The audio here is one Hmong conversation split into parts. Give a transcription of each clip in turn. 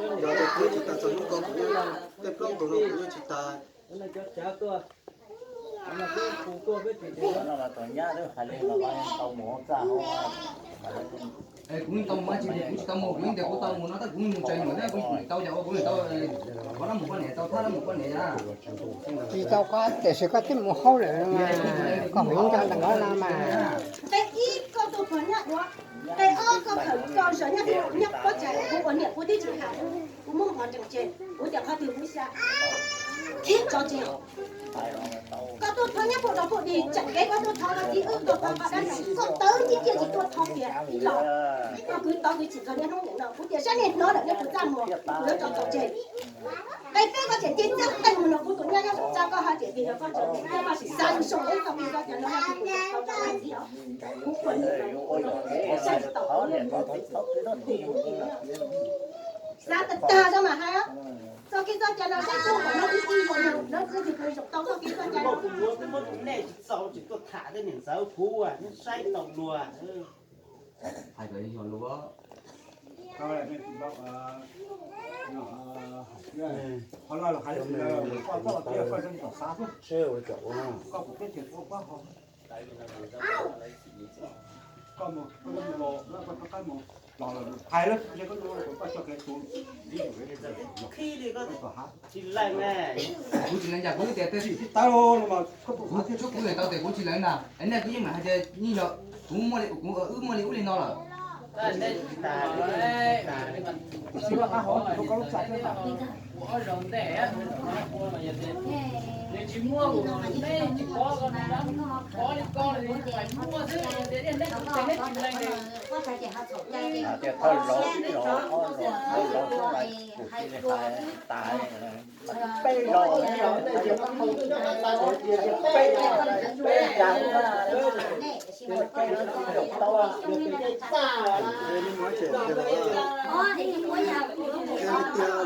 Yog tias kuv tsis tag txog hnub ko kuv yeej, tej plaub ntu no kuv yeej tsis tag. Kuv tau mus tsis, kuv tsis tau mus, kuv yeej tias kuv tau mus no tab kuv mus tsev nyuam thiab kuv tau cas ua kuv tau, qhov no mus poj niam tau thab no mus poj niam. Tsis tau koj tiam sis koj twb mus hauj lwm, koj mus nco ntawm no mas. Nqe ib, koj tus pog nyob duav. Nqe ob, koj khawm koj zos nyob nyob pob tsav, kuv ua niam kuv twb tsis tham, kuv muab hov nrees tseg, kuv tias qhov twg kuv xav thiab tso tseg. Koj tuaj thov nyob puag rau puag di tseem kev koj tuaj thov koj txiv wb tuaj thov koj dab tsi koj tawv ncig ciaj tsis tuaj thov tias los. Koj kwv tod kwv txhim txog niaj hnub nim no kuv tias saib nej hnov lawm nej puas txaj muag, kuv yuav tso txaus tseg. Nqe peb, koj tseem cia txeeb tej mus no kuv tus nyab nyob saum txaj koj hais tias yog koj tseem cia koj sim xav zoo zoo ib txoj kev koj cov no yog kuv tau tau txiv os. Kuv ua niam saib tsis taus kuv niam xav tag tag zog mas hais os. Txoj kev koj cov no saib tub kom no twb ib zaug no lawv twb tsis pw zaum tau txoj kev koj cov no. Muab tus nej tsis txaus tsis tuaj tham tej niam ntxawv kuv nyob saib tau luag. Hais kom yog lus. Kuv tsis lees cas kuv tias kuv tsis lees na, nej kuv yeej mam hais tias yeej yog kuv muaj li, kuv wb muaj li ub li no lawm. Tias thawj zaug, thawj zaug kuv cia li hais tas. Peb zaug, peb zaug, peb zaug,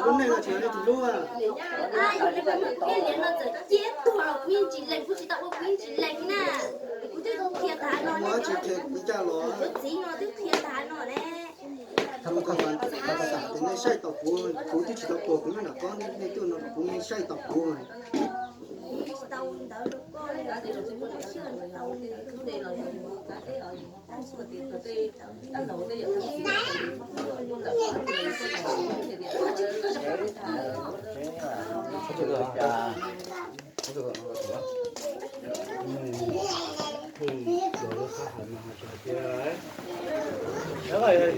lub neej no tsis yog nej tus hlub. Ib liam no txawm ciaj tuag los kuv yeej tsis lees, kuv tsis tau ua kuv yeej tsis lees na. Kuv twb qhia tas no, kuv txiv no twb qhia tas no ne. Kuv tau tas tias nej saib tau kuv, kuv twb tsis tau tuag kuv nyob nram qab nej twb no kuv saib tau kuv.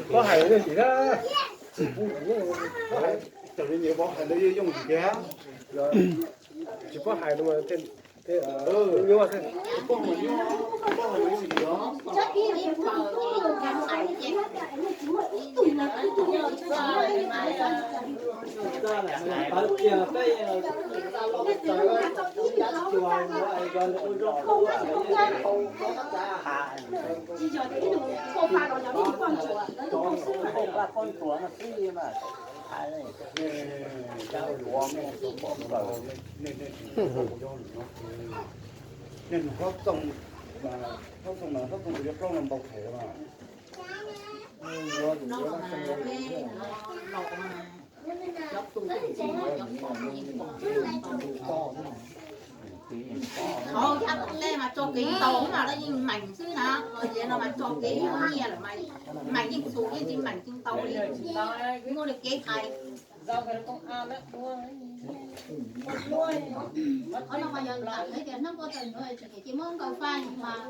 Koj hais los yeej tsis, koj hais, cov me nyuam vauv hais los yeej yooj yim tiag. Tsis paub hais no mas nyuaj xwb. Nej nug Hlob Txooj, Hlob Txooj mas Hlob Txooj tus yog plaub no npau khev mas. Qhov yaj tej mas tso kev tau mas lawv yeej meem xwb na, qhov tias no mas tso kev muaj nyiaj lawm mas meem yeej xus yeej tsis meem tsis tau li, muaj li kev hais. Qhov no mas yog lam tias hnub ua tawm ntawd tsis muab nkaus faj mas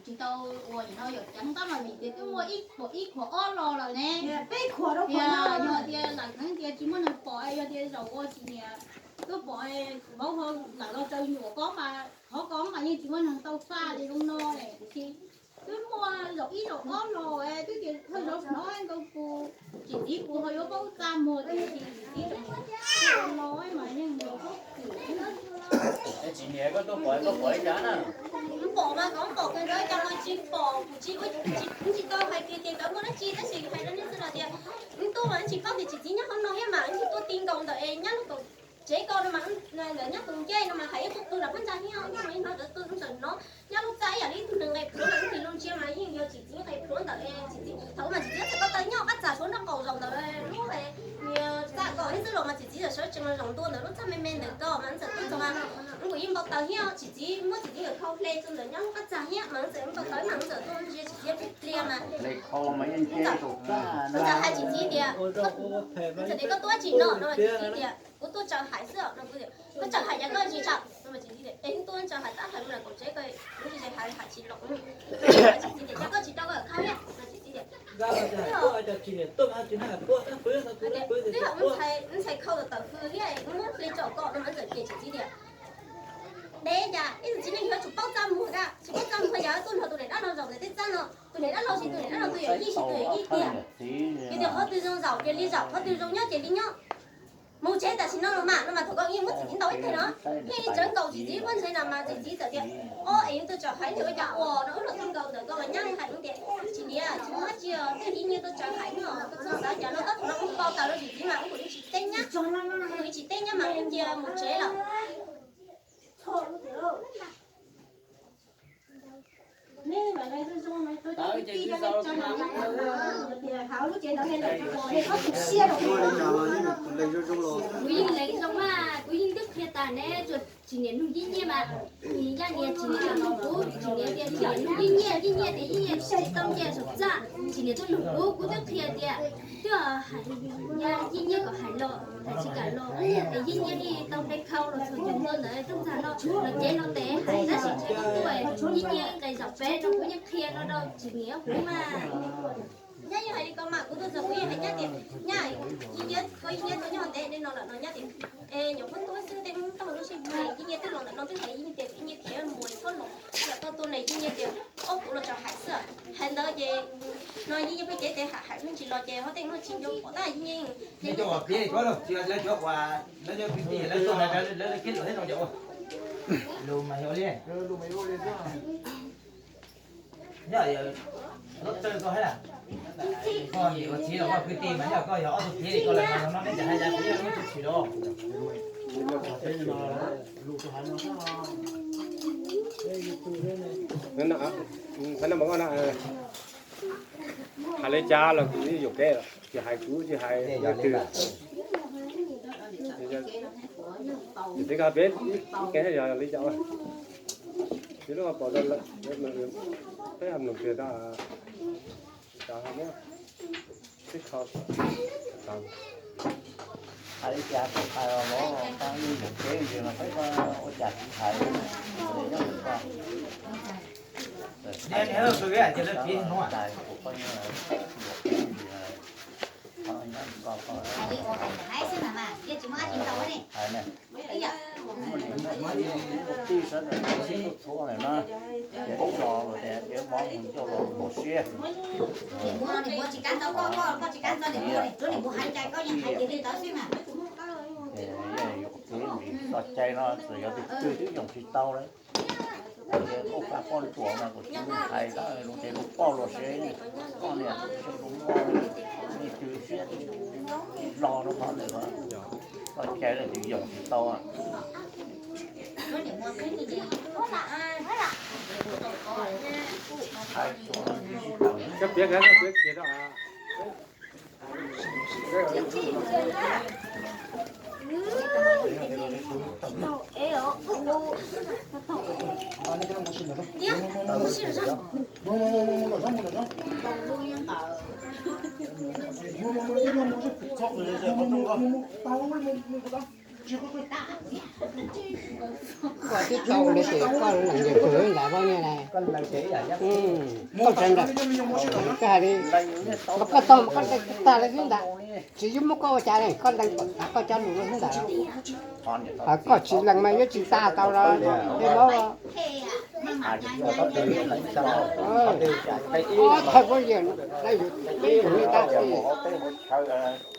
tsis tau ua no yog cov ntab mas vim tias twb muaj ib khuam ib khuam ob los lawm ne. Yog tias lam kheev tias tsis muaj neeg pom, yog tias zaum ua tsis niam twb pom, vauv ho lam los tsaws nyuam ko mas qhov ko mas yeej tsis muaj neeg tau faj li zoo no. Twb muaj zaum ib zaum ob los twb tias thawj zaug hnov nkaus kuv tsis txiv kuv ho yuav paub txaj muag tias tsis txiv tseem los mas yeej los paub. Tsis niam koj tuaj pom koj pom ib cag na. Pom mas koj pom kawg nkaus cas mas tsis pom, kuv tsis ua, tsis tau hais tias tias nkawd muaj dab tsi tab sis hais rau nej xwb los tias wb tuaj mas wb tsis paub tias tsis txiv nyob hauv no thiab mas wb tsis tuaj ti nkaus ntawm es nyob lub kaum tsev ko no mas ntawm nyob tus ncej no mas hais ib qho qw los phab ntsa thiab nyob mas ib hnov ntawd qw ntawm no nyob lub txaj ib yam li ib tug neeg nqe pluav mas wb tis loo ntsia mas yeej yog tsis txiv nqe pluav ntawm es tsis txiv thaum ub mas tsis txiv txhais ko taw nyob qab txag suav nraub qaum zaum ntawd lub txaj ko thiab xwb los mas tsis txiv txawm sawv tsees los zaum ntua ntawm lub txaj me me ntawm ko mas wb txawm tuaj txog mas wb kuj yeej npau taws thiab tsis txiv muab tsis txiv nkawd khau hle txog ntawm nyob lub qab txag thiab mas wb txawm npau taws mas wb txawm tuaj ntsia tsis txiv pliag pliag mas wb txawm hais tsis txiv tias, wb txawm tias koj tuaj tsis no no tsis txiv tias kuv tuaj tsaws hais xwb no kuv tias koj tsaws hais cas koj tsis tsaws no tsis txiv tias es tuaj tsaws hais tab hais mus los kaum tsev ko kuv tsis hais hais tsis los tsis txiv tias cas koj tsis rau koj khau thiab no tsis txiv tias twb yog ntxhais khau tawm fws thiab kuv muab hle tsom kom no mas txawm ces tsis txiv tias deb cas ib tug txiv neej yuav tsum paub txaj muag, tsis paub txaj muag yog tuaj nrog tus niam dab laug zaum ntawm tej txaj no, tus niam dab laug ces tus niam dab laug, tus yawm yij ces tus yawm yij tiag. Yog tias qhov twg zoo zaum ces li zaum, qhov twg zoo nyob ces li nyob. Mus tsev tam sim no los mas no mas thaum ko yeej muab txiv txiv ntaus ib teg no, yeej li tsawv nkaus txiv txiv muab ntsev no mas txiv txiv txawm tias, o es yus tuaj tsaws hais ntawm ua cas ua no wb los tuaj nkaus ntawm ko los nyab hais mus tias tsis niam tsis muaj dab tsi os, twb yog yij nyiag tuaj tsaws hais no koj txhob xav cas no tab tom no kuv npau taws rau txiv txiv mas wb kuj yeej tsis teb nyab, wb kuj yeej tsis teb nyab mas wb cia mus tsev lawm. Kuv yeej lees zoo mas kuv yeej twb qhia tas ne, tsis niam nug yij nyiaj mas, yaj niam tsis niam nug kuv, tsis niam tias tsis niam nug yij nyiaj, yij nyiaj tias yij nyiaj tsis tau nce saum txaj, tsis niam tuaj nug kuv, kuv twb qhia tias twb hais, yij nyiaj kom hais los hais tsis kam los, es yij nyiaj li tau nqe khau los txog ntua ntawd tub ntxag no los cev no tes hais tab sis tsis tuaj, yij nyiaj nqes zaum pem no kuv yeej qhia no rau tsis niam kuv mas. Nyab yeej hais li ko mas kuv tuaj txog kuv yeej hais nyab tias, nyab, yij nyiaj, koj yij nyiaj tuaj nyob ntev li no lawm no nyab tias, es nyuam qhuav tuaj xwb tej hnub tau lub sij hawm yij nyiaj twb los ntawm no twb hais yij nyiaj tias yij nyiaj khiav mus txhob los, yam koj tuaj ne yij nyiaj tias, ob kuv los tsaws hais xwb. Hais ntawd ces no yij nyiaj pheej cev tes hais hais pheej tsis los ces ho tej hnub tsis nco pom tab yij nyiaj. Lawv cov uas pib cov lawv cov uas lawv cov kwv tij lawv tuaj lawv lawv kev luam thiab no cov uas lus mas yog li. Yog lub txawj koj thiab, koj niam ua txiv los koj kwv tij mas yog koj yog ob tug txiv li koj lawm mas no neb cas hais tias kuv yeej muaj tshwm sim los. Hais li cas los kuv yuam kev, tsis hais kuv tsis hais leej twg. Ces koj peb ib ke yog li cas, ces lub pom peb hais nus tias tsis tau hais muab tib qho tau. Hais li cas kuv hais los los pab yuam kev ntsis mas peb ua cas tsis hais. Nyob tus koj, tais kuv pab yuam kev ntsis, nyob tus koj ko. Hais ne, tij sawv daws sib txhua txhua lawm na, ces ib los los ces ces mov mus coj los mus siab. Tsis kav ntxov koj, koj tsis kav ntxov niam muam, tsuav niam muam hais cas koj yeej hais tias li ntawd xwb mas. Ces yuam kev ntsis txoj cai no txawm yog twg twg twb yoog tsis tau lawm. Ces qub qab poj ntsuam mas kuv tsis hais tab lus ces lus poj los sev, poj niam tsis zoo muaj ib cwg siab los rau qhov ntawd, txoj cai lawm twb yoog tsis tau. Koj piav koj piav kiag rau. Koj twb tau ua li ces koj lees yawg tug ntawd poj niam na. Koj tseem nrawm, koj hais li, mas koj tau mas koj lees tag li xwb ntag. Tsis yuav muab koj ua cas li, koj lees kom tas koj cov lus xwb ntag. Koj tsis lees mas yuav tsis tas tau los tej mob. Ob thawj poj niam leej yug, leej yug li tab sis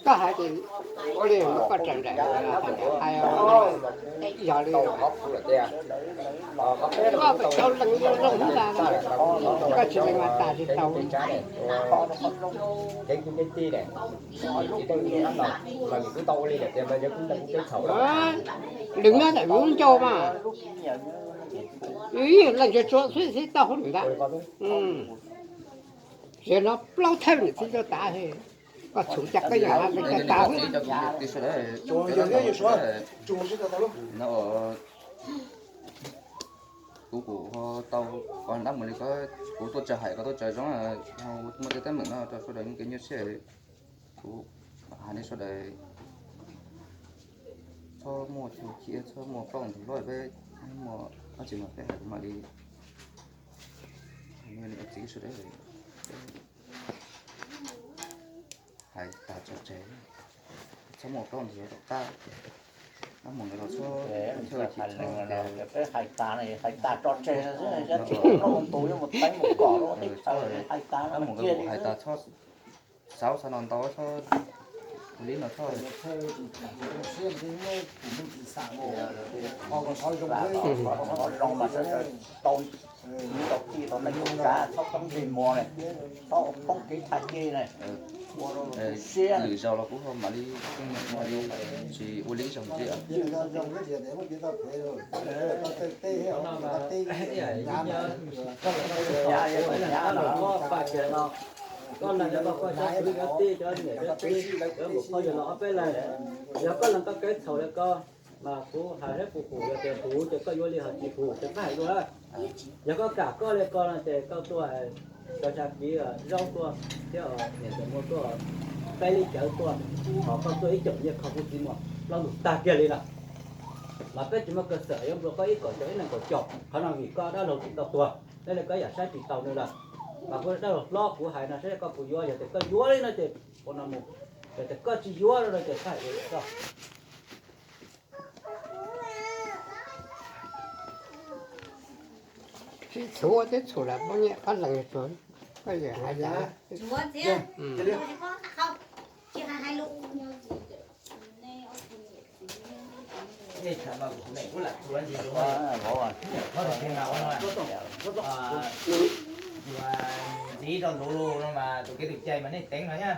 koj hais tias ua li koj tseem nrawm, hais yog li koj tau lees zoo zoo xwb ntag, koj tsis lees mas tas tsis tau. Lwm nyob ntawm lub ncauj mas, leej yog tsuas xwb xwb tau hauv lwm ntag. Tiam no plaub thawj niam txiv tuaj tas, koj txhum cas koj yog hais li cas tas xwb. Kuv kuv ho tau, koj nab mus li koj, kuv tuaj tsaws hais koj tuaj tsaws zoo, muaj tej teeb meem no rau sawv daws yeej kev nyuaj siab. Kuv hais nej sawv daws txhob muaj chaw khiav, txhob muaj plaub ntug hlob, peb muaj dab tsi mas peb hais kuv mam li txiv sawv daws hais tas tso tseg, txhob muaj plaub ntug hlob tom qab. Nab mus ntawd los txhob chaw chim, peb hais tas, hais tas tso tseg xwb, plaub ntug yuav mus teeb mus kom lub teb chaws, hais tas, nab mus ntawd hais tas txhob xav ub xav no ntau, txhob li no txhob. Qhov zoo mas sawv daws tau, tau tij tau neej tau tsav, txhob poob ntsej muag, txhob poob kev thaj ce na, ua rau tu siab. Lwm zaus los kuv ho mam li, mam li tsis ua li ib zaug ntxiv. Koj lees koj cov kwv cov tij, cov niam cov txiv, cov muam phauj yawg laus ob peb leeg, yog koj lees koj kev txhaum li ko, mas kuv hais thiab kuv pum yog tias pum ces koj yuav li, ho tsis pum ces pab hais dua. Yog koj kam koj li ko no ces koj tuaj, cov tshaj kiv zaub tuaj thiab niam ntxawm muaj tuaj, peb li cawv tuaj, ho koj tuaj ib caum nyiaj kho kuv txiv muag plaub ntug tag kiag li lawm. Mas peb tsis muaj kev xav yuav nplua koj ib kaum caum ib leeg kaum caum, qhov no vim koj dab laug tsis tau tuag, thiaj li koj yam saib tsis taus nws lawm. Mas kuv dab laug hlob kuv hais no saib koj puas yuav, yog tias koj yuav li no ces ua no mus, yog tias koj tsis yuav no ces pab hais dua koj. Sib txhuam twb txhuam lawm, poj niam koj lees tsuag, koj yawm hais cas. Ntxiv rau luv no mas tus kev tus cai mas nej teev no na.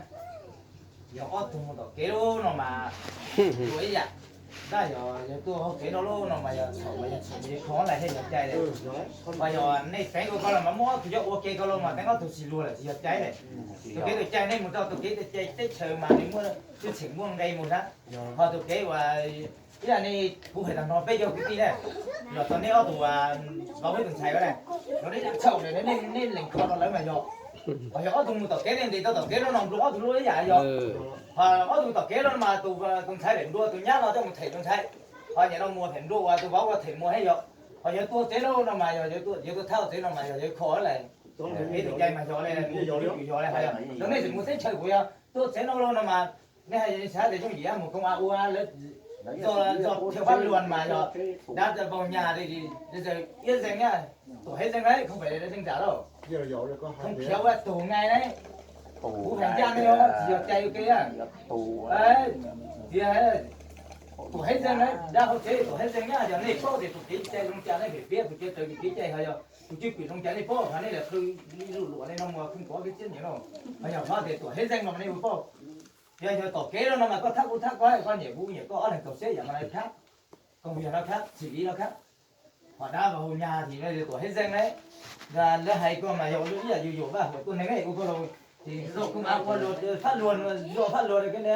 Yog ob tug mus tom kev lub no mas luag ib yam. Tab yog yog tuaj hauv kev no lub no mas yog txhaum mas yog txhaum, yog kho lawm thiaj yog cai lawm. Mas yog nej teev ua ko los mas muaj ob tug yuav ua ke ko los mas teev ob tug tsis luag lawm tsis yog cai lawm. Tus kev tus cai nej mus rau tus kev tus cai teb chaws mas nws muaj tseem muaj nqe mus thiab. Ho tus kev uas ib yam li kuv hais tag no peb cov kwv tij ne, los txog nej ob tug vauv thiab tus ntxhais ko ne, los nej txhaum lawm nej lees kho rau lawv mas yog. Ho yog ob tug mus tom kev nej ntes tau tom kev no no nplua ob tug lub ib yam yog. Ho ob tug tom kev no mas tus ntxhais pem nplua tus nyab no coj mus them tus ntxhais. Ho nyam no mus them nplua uas tus vauv ua them muag thiab yog. Ho yog tuaj tsev no no mas yog yuav tuaj thab tsev no mas yog yuav kho lawm. Kev tus cai mas yog li, yog li, yog nej tseem mus teb chaws kuv yog tuaj tsev no no mas nej hais xav tias yooj yim mus koo a ua lawv, txog chaw pab luag mas yog dab vaus nyas li, iab zeeg na, tuam hev zeeg na, không phải là zeeg giả đâu. Không khéo ua tù ngay đấy. Kuv hais ncaj nej os, tsis yog cai ua ke na. Tias tuam hev zeeg na, dab hauv tsev tuam hev zeeg na, yog nej paub tias tus kev cai zoo cas nej phem piab, tus kev tawv tus kev cai ho yog tus cwj pwm zoo cas nej paub, ho nej lam qhwv ib lub luam nej no mus không có cái trách nhiệm đâu. Ho yog hais tias tuam hev zeeg no mas nej mus paub. Yog yog tom kev no no mas koj thab kuv thab koj, koj nyiam kuv nyiam koj, ob leeg tau siab yam no khab, công việc no khab, xử lý no khab. Ho dab vaus nyas thì tuam hev zeeg na, lawv hais koj mas yog ua ib yam yuam yuam vaj huam tuaj neeg ua koj los, ces zoj koj mas ua luag fab luag, zoj fab luag rau koj ne.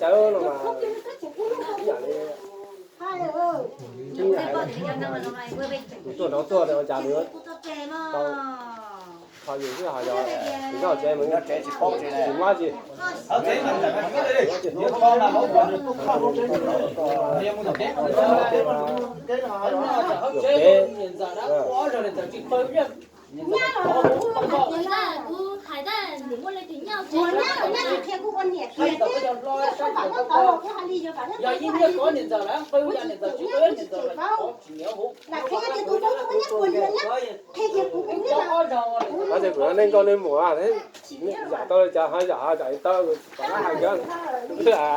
Cov no mas ib yam li, tus tuaj rov tuaj ua cas nws tau kho yus xwb, ho yog nws nyob tsev mas tsis muab tsis. Yog peb, Ua nyab, ua nyab tsis qhia kuv ua niam qhia thiab, tsis pom nyob tod thiab hais li yog pom nyob tod thiab hais li, kuv tsis tsim nyog hauv. Lam qhia tias tus tub muaj nyab puas nyiam nyab, qhia tias kuv kuv niam. Tab sis kuv neej nkauj neeg muam, yam tau li cas ho yam ho tsam li tau, kom lab hais kiag.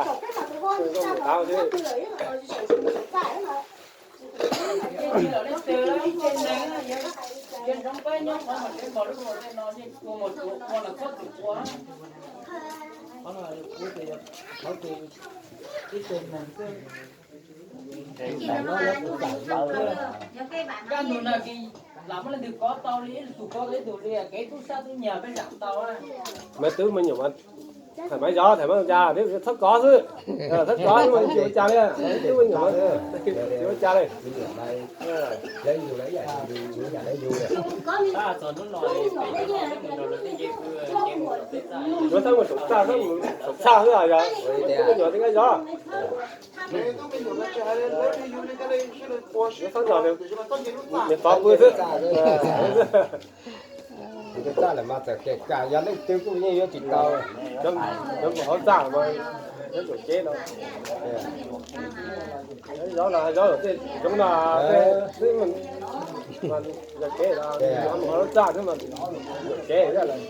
Koj tus no ces lam muab leej twg kov tau li, ib tug kov ib tug li, kev tub sab tub nyag peb zam tau. Maiv twb me nyuam, thaim maiv zov thaim maiv ua cas twb txhob kov xwb, txhob kov xwb mas tsis ua cas li, twb me nyuam tsis ua cas li. Yuav txhob mus saum txaj, txhob mus saum txaj xwb, yog twb me nyuam twb kab zov. Yuav txhob nrog, niam tov pw xwb. Tus txaj lawm mas txawm kiag kam yog leej twg kuj yeej yuav tsis tau. Cov mus hauv txaj mas cov txuam cev no, zov no zov tej zoov no, tej xwb, yog kev no, mus hauv txaj xwb mas txuam cev lawm.